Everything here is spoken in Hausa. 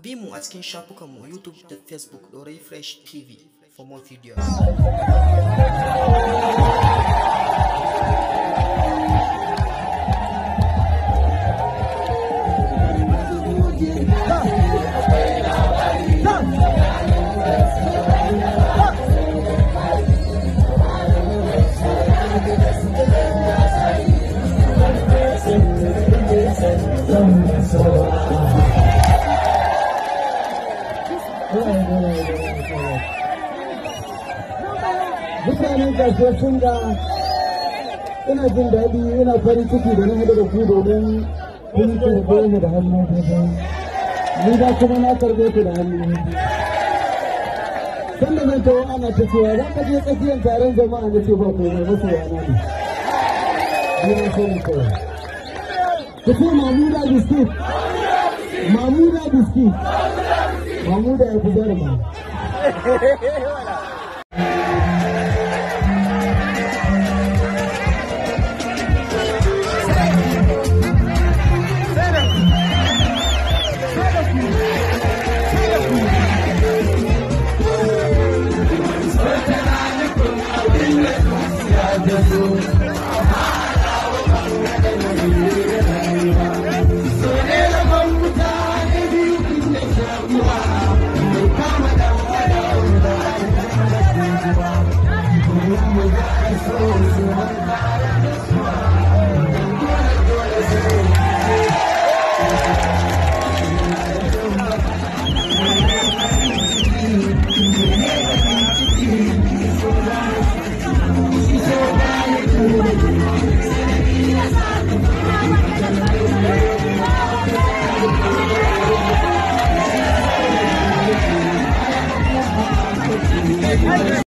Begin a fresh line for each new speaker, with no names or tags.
Bi mu a cikin shafukanmu YouTube da Facebook Dorai Fresh TV for more videos.
Mutanen kasuwar sun ga ina jin daɗi, ina farin ciki da na haɗu da ku domin kun karɓe ni da hannu biyu. Ni da kuma na karɓe ku da hannu biyu. Sanda zan tawo ana ta cewa za ka je tsakiyar taron jama'a, na ce ba komai, masoya na ne. Ni na sani kawai. Ku ce Mamuda biskit. Mamuda biskit. Mamuda ya fi jaruma.